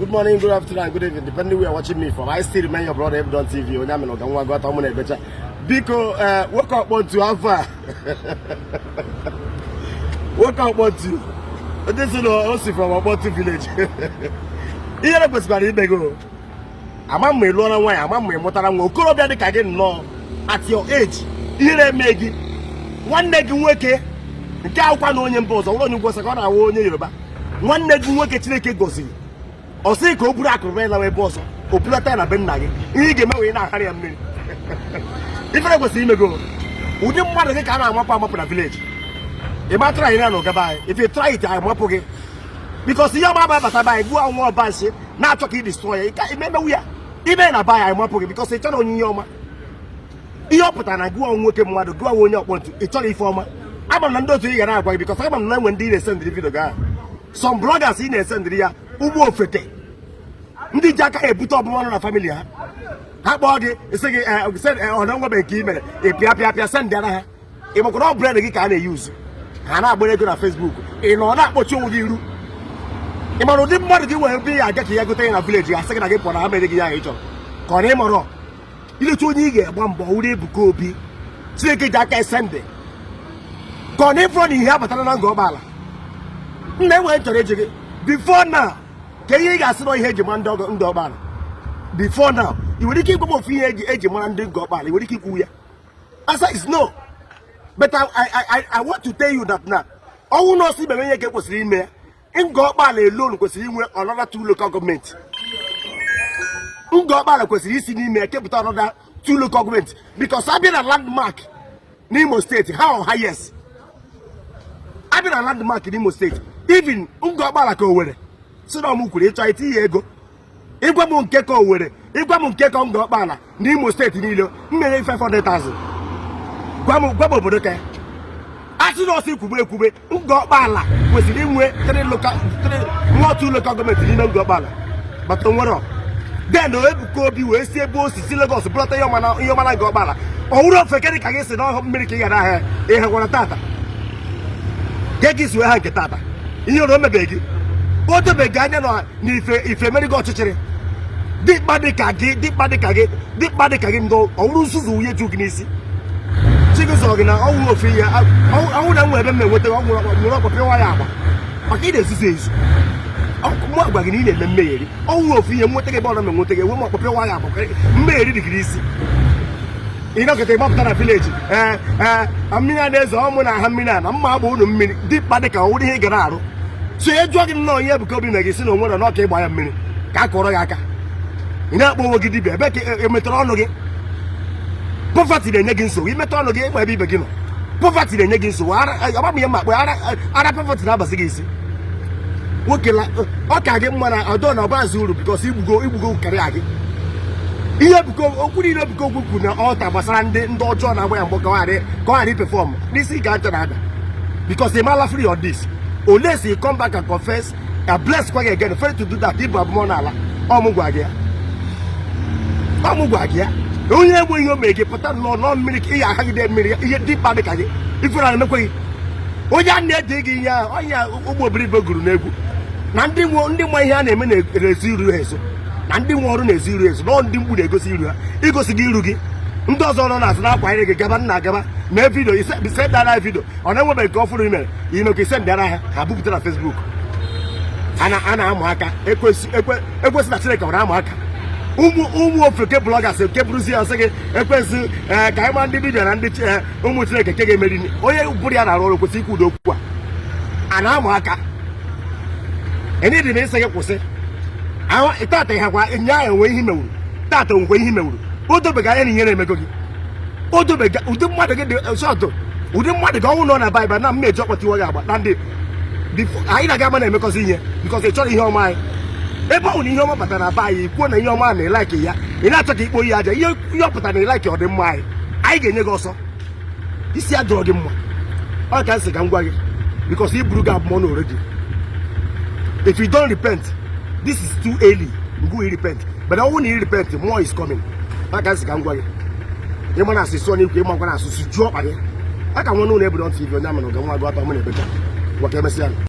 Good morning, good afternoon, and good evening, depending where you're watching me from. I still remain your brother Ebdon TV. Onye amị na nwa gọta mụ na-ebecha. Biko, nwoke ọkpọ ntu afọ a. Nwoke ọkpọ ntu. Ndị si na o si from Ọkpọntu village. Ihere kwesịkwara ime gị o. Ama mma ị lụọla nwaanyị, ama mma ị mụtara nwa. Okorobịa dị ka gị nnọọ at your age. Ihere eme gị. Nwanne gị nwoke nke akwụkwa na onye mba ọzọ, nwere onye ugwu ọsọ ka ọ na-awụ onye Yoruba. Nwanne gị nwoke Chineke gọziri, ọ sịghị ka o buru akụrụba ya lawa ebe ọzọ, o bulata ya na be nna gị. Ihe ị ga-eme wee na-aghara ya mmiri. Ifere kwesịrị ime gị o. Ụdị mmadụ gị ka a na-amapụ amapụ na village. Ị matara anyị na ụgaba anyị. If you try it, anyị amapụ gị, because ihe ọma abata be anyị, gbuo anwụ ọba nsị na-achọ ka ị destroy ya. Ị imemewu ya ime na be anyị, anyị amapụ gị, because ị chọrọ onye ihe ọma. Ihe ọ pụtara na gụọ nwoke mmadụ, gụọ onye ọkpọ ntu, ị chọrọ ife ọma. Ama m na ndị otu ị ga na-agwa gị, because ama m na enwe ndị ị na-esendịrị video gị ahụ, some bloggers ị na-esendịrị ya, ụgbọ ofeke ndị ji aka ha ebute ọbụma na family ha. Ha kpọọ gị, isi gị ọ na nwebe nke i mere, ị pịa pịa pịa sendịara ha. Ị makwara ọ brand gị ka a na-eyuzu, ha na-agbara ego na Facebook. Ị nọ na-akpọchi onwe gị iru. Ị mara ụdị mmadụ gị nwere ebe ị aga ka ya gote ya na village, ga-asị gị na gị pụọ na ha mere gị ya ahụ ị chọrọ ka ọ na ịmọrọ ilecha onye ị ga-agba mbọ wuru Ebuka Obi. Chineke ji aka esendị ka ọ na ịfụrụ na ihe abatara na Ngor Okpala. Nna, enwere chọrọ ịjụ gị before now, ka ihe ị ga-asị na ihe eji mara ndị Ọkpala before now. Ị nwere ike ịgwa m ofu ihe eji mara ndị Ngor Okpala? Ị nwere ike ikwu ya? Answer is no. But I want to tell you that now, ọnwụ nọọsụ ibe ihe ka ekwesịrị ime ya. Ngor Okpala alone kwesịrị inwe another two local government. Ngor Okpala kwesịrị isi n'ime ya kepụta another two local government, because abịa na landmark n'Imo Steeti, ha ọ highest. Abịa na landmark n'Imo Steeti, even Ngor Okpala ka Owerri si na ọmụ kwuru. Ịchọ itinye ego, ịgwa m nke ka Owerri, ịgwa m nke ka Ngor Okpala n'Imo Steeti niile, mmere 500,000. Gwa m obodo ka ya asị na ọsọ ikwube ekwube. Ngor Okpala kwesịrị inwe three local, three, nwa two local government n'ime Ngor Okpala, but nwere. Then Ebuka Obi wee si ebe o si si Lagos bụrọta ihe ọma na ihe ọma na Ngor Okpala. Ọ wụrụ ofekere ka gị si n'ọhụ mmiri ka ị gara ahịa ihe gwara tata ka gị si wee ha nke tata. Ihe ọrụ o mebeghị gị, o dobeghị anya na ife ife emerigo ọchịchịrị. Dịkpa dịka gị, dịkpa dịka gị, dịkpa dịka gị, ndị ọwụrụ nzuzu wunye ju gị n'isi. Chigụzọ gị na ọnwụ ofu ihe ọnwụ na nwa ebe m na-enweta nwere ọkpọ pịwa ya agba maka ị na-ezuzu ezu. Mụ agwa gị na ị na-eme mmegheri. Ọnwụ ofu ihe nweta gị ebe ọ na enweta gị, enwe m ọkpọ pịwa ya agba. Mmegheri dị gị n'isi. Ị nọkọta ịgbapụta na village, ee ee, mmiri a na-ezo ọmụ na aha mmiri a na mma agba unu mmiri. Dịkpa dịka ọwụrụ ihe ị gara arụ so e jụọ gị nnọọ ihe Ebuka Obi mere gị, si na onwere n'ọka ịgba ya mmiri ka a kụọrọ gị aka. Ị na-akpọ onwe gị dibịa, ebe ka emetọrọ ọnụ gị? Poverty na-enye gị nsogbu. Imetọ ọnụ gị ịgba ebe ibe gị nọ. Poverty na-enye gị nsogbu. Ara agba m ihe mma akpọ ara ara. Poverty na-abazi gị isi. Nwoke, ọ ka gị mma na ọdọ na ọbazi uru, because igbugo igbugo karịa gị. Ihe Ebuka okwu niile, Ebuka okwu kwuru na ọta gbasara ndị ọjọọ na-agba ya mgbọ ka ọ ghara iperform n'isi ka ncha na-ada, because ị mala free on this unless you come back and confess and bless kwa gị again. Fail to do that, ịbụ abụmọ n'ala. Ọmụ gwa gị ya, ọmụ gwa gị ya. Onye enwe ihe o mere gị pụta nnọọ nọọ mmiri ka ị ga-ahagide mmiri. Ihe dịkpa dị ka gị, ifere na emekweghị onye a na-ede gị ihe ahụ. Onye ụgbọ oberibe gụrụ n'egwu na ndị nwe ndị nwe ihe a na-eme na-ezo iru ha ezo, na ndị nwe ọrụ na-ezo iru ezo, nọọ ndị mgbu na-egosi iru ha. Igosi gị iru gị, ndị ọzọ nọ n'azụ na-akwanyere gị. Gaba nna, gaba mee video, isendara video. Ọ na-enwebeghị nke ọfụrụ i mere ime ka isendara ha, ha bupụta na Facebook. A na-amụ aka ekwesị na Chineke nwere amụ aka. Ụmụ ofeke bloggers nke bụrụzi ya, sị gị ekwesị ee ka anyị ma ndị dibịa na ndị ụmụ Chineke nke ga-emeri. Onye bụrụ ya na-arụ ọrụ kwesịrị ikwu ụdị okwu a. A na-amụ aka enye dị na ịsị gị kwụsị tata. Ịhakwa nya ahụ enwe ihe mewuru tata, onwekwe ihe mewuru. O dobeghị anya na ihe na-emego gị. O dobega ụdị mmadụ gị dị short. Ụdị mmadụ gị ọnwụ nọ na Baịbụl na mmeji ọkpọtiwa gị agba na ndị anyị na-aga ama na-emekọzi ihe, because ị chọrọ ihe ọma anyị. Ebe ọ bụ na ihe ọma batara na be anyị, kwuo na ihe ọma na ịlike ya, ị na-achọ ka ikpo ihe aja. Ihe ọ pụtara na ịlike ọdịmma anyị, anyị ga-enye gị ọsọ. Isi adọrọ gị mma. Ọ ka nsị ka m gwa gị, because i buru gị abụmọnụ already. If you don't repent, this is too early ngụ you repent, but ọ bụrụ na you repent, more is coming. Ọ ka nsị ka m gwa gị. Ịma na asụsụ n'ikwu, ịma gwa na asụsụ, jụọ ọkpa gị aka nwa n'ụlọ Ebudon TV. Onye amana oge nwa agụ atọ mụ na-ebecha. Gwa ka emesịa.